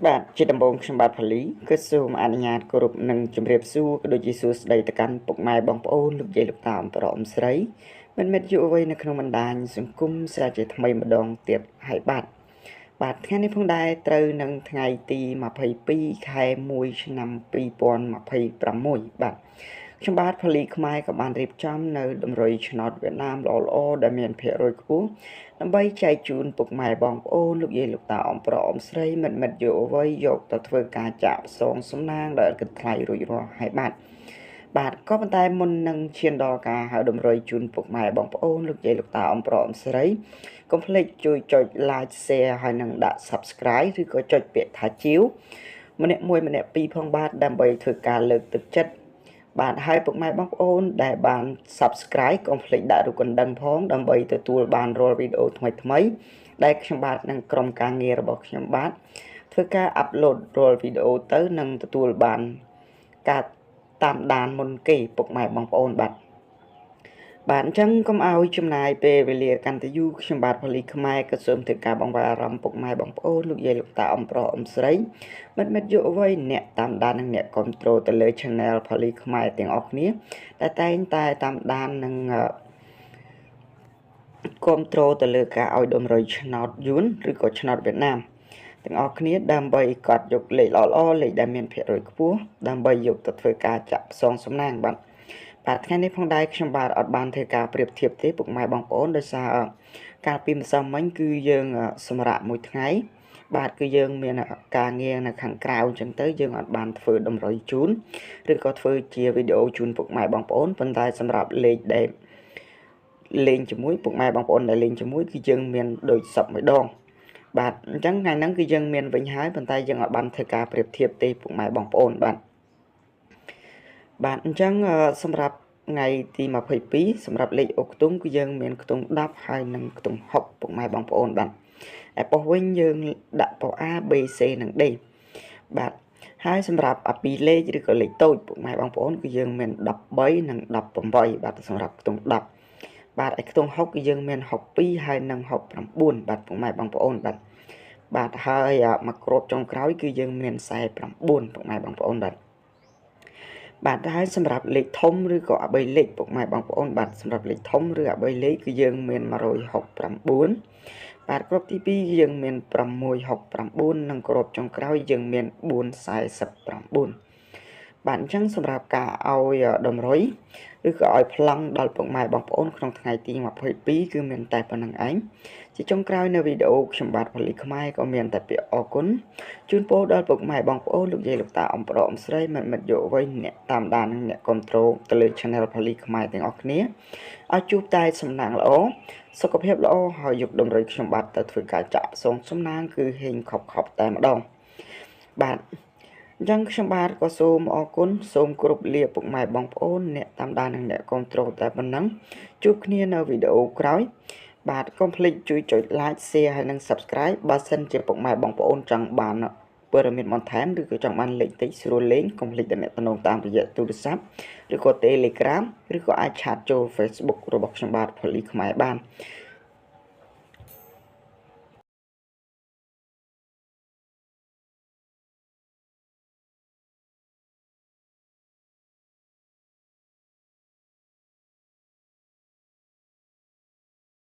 បាទជាដំបូងខ្ញុំបាទផលីគឺសូមអនុញ្ញាតគោរពនិងជម្រាបសួរក៏ដូចជាសួស្តីទៅកាន់ពុកម៉ែបងប្អូនលោកយាយលោកតាអមប្រុសអមស្រីមិត្តមិត្តយុវវ័យនៅក្នុងបណ្ដាញសង្គមស្រាជាថ្មីម្ដងទៀតហើយបាទបាទថ្ងៃនេះផងដែរត្រូវនឹងថ្ងៃទី22ខែ1ឆ្នាំ2026បាទខ្ញុំបាទផលីខ្មែរក៏បានរៀបចំនៅតម្រុយឆ្នោតវៀតណាមល្អៗដែលមានភាគរយខ្ពស់ដើម្បីចែកជូនពុកម៉ែបងប្អូនលោកយាយលោកតាអមប្រុសអមស្រីមិត្តមិត្តយុវវ័យយកទៅធ្វើការចាក់ផ្សងសំណាងដែលឥតគិតថ្លៃរួចរាល់ហើយបាទបាទក៏ប៉ុន្តែមុននឹងឈានដល់ការហៅតម្រុយជូនពុកម៉ែបងប្អូនលោកយាយលោកតាអមប្រុសអមស្រីកុំភ្លេចជួយចុច like share ហើយនិងដាក់ subscribe ឬក៏ចុចពាក្យថាជាវម្នាក់មួយម្នាក់ពីរផងបាទដើម្បីធ្វើការលើកទឹកចិត្តបាទហើយពុកម៉ែបងប្អូនដែលបាន Subscribe កុំភ្លេចដាក់រូបកណ្ដឹងផងដើម្បីទទួលបានរាល់វីដេអូថ្មីៗដែលខ្ញុំបាទនិងក្រុមការងាររបស់ខ្ញុំបាទធ្វើការ upload រាល់វីដេអូទៅនឹងទទួលបានការតាមដានមុនគេពុកម៉ែបងប្អូនបាទបាទអញ្ចឹងកុំឲ្យចំណាយពេលវេលាកាន់តែយូរខ្ញុំបាទផលីខ្មែរក៏សូមធ្វើការបង្វែរអារម្មណ៍ពុកម៉ែបងប្អូនលោកយាយលោកតាអ៊ំប្រុសអ៊ំស្រីមិត្តមិត្តយុវវ័យអ្នកតាមដាននិងអ្នកគ្រប់គ្រងទៅលើ Channel ផលីខ្មែរទាំងអស់គ្នាដែលតែងតែតាមដាននិងគ្រប់គ្រងទៅលើការឲ្យតម្រុយឆ្នោតយួនឬក៏ឆ្នោតវៀតណាមទាំងអស់គ្នាដើម្បីកត់យកលេខល្អៗលេខដែលមានភាគរយខ្ពស់ដើម្បីយកទៅធ្វើការចាក់ផ្សងសំណាងបាទបាទថ្ងៃនេះផងដែរខ្ញុំបាទអត់បានធ្វើការប្រៀបធៀបទេពុកម៉ែបងប្អូនដោយសារកាលពីម្សិលមិញគឺយើងសម្រាប់មួយថ្ងៃបាទគឺយើងមានការងារនៅខាងក្រៅអញ្ចឹងទៅយើងអត់បានធ្វើតម្រុយជូនឬក៏ធ្វើជាវីដេអូជូនពុកម៉ែបងប្អូនប៉ុន្តែសម្រាប់លេខដែលលេងជាមួយពុកម៉ែបងប្អូនដែលលេងជាមួយគឺយើងមានដូចសពមួយដងបាទអញ្ចឹងថ្ងៃហ្នឹងគឺយើងមានវិញហើយប៉ុន្តែយើងអត់បានធ្វើការប្រៀបធៀបទេពុកម៉ែបងប្អូនបាទបាទអញ្ចឹងសម្រាប់ថ្ងៃទី22សម្រាប់លេខអូខ្ទង់គឺយើងមានខ្ទង់10ហើយនិងខ្ទង់6ពុកម៉ែបងប្អូនបាទឯប៉ុស្តិ៍វិញយើងដាក់ប៉ុស្តិ៍ A B C និង D បាទហើយសម្រាប់អាពីរលេខឬក៏លេខតូចពុកម៉ែបងប្អូនគឺយើងមាន13និង18បាទសម្រាប់ខ្ទង់10បាទឯខ្ទង់6គឺយើងមាន62ហើយនិង69បាទពុកម៉ែបងប្អូនបាទបាទហើយមួយគ្រាប់ចុងក្រោយគឺយើងមាន49ពុកម៉ែបងប្អូនបាទបាទហើយសម្រាប់លេខធំឬក៏អបីលេខពុកម៉ែបងប្អូនបាទសម្រាប់លេខធំឬអបីលេខគឺយើងមាន169បាទគ្រាប់ទី2យើងមាន669និងគ្រាប់ចុងក្រោយយើងមាន449បាទអញ្ចឹងសម្រាប់ការឲ្យតម្រុយឬក៏ឲ្យប្លង់ដល់ពុកម៉ែបងប្អូនក្នុងថ្ងៃទី22គឺមានតែប៉ុណ្្នឹងឯងជាចុងក្រោយនៅវីដេអូខ្ញុំបាទផលីខ្មែរក៏មានតែពាក្យអរគុណជូនពរដល់ពុកម៉ែបងប្អូនលោកយាយលោកតាអ៊ំប្រុសអ៊ំស្រីមិត្តមិត្តយុវវ័យអ្នកតាមដាននិងអ្នកគ្រប់គ្រងទៅលើ Channel ផលីខ្មែរទាំងអស់គ្នាឲ្យជួបតែសំណាងល្អសុខភាពល្អហើយយកតម្រុយខ្ញុំបាទទៅធ្វើការចាក់ផ្សងសំណាងគឺហេងខប់ខប់តែម្ដងបាទអញ្ចឹងខ្ញុំបាទក៏សូមអរគុណសូមគោរពលាពុកម៉ែបងប្អូនអ្នកតាមដាននិងអ្នកគ្រប់គ្រងតែប៉ុណ្ណឹងជួបគ្នានៅវីដេអូក្រោយបាទកុំភ្លេចជួយចុច like share ហើយនិង subscribe បើសិនជាពុកម៉ែបងប្អូនចង់បានព័ត៌មានបន្ថែមឬក៏ចង់បានលេខតិចស្រួលលេងកុំភ្លេចទំនាក់ទំនងតាមរយៈទូរស័ព្ទឬក៏ Telegram ឬក៏អាច chat ចូល Facebook របស់ខ្ញុំបាទផលីខ្មែរបាន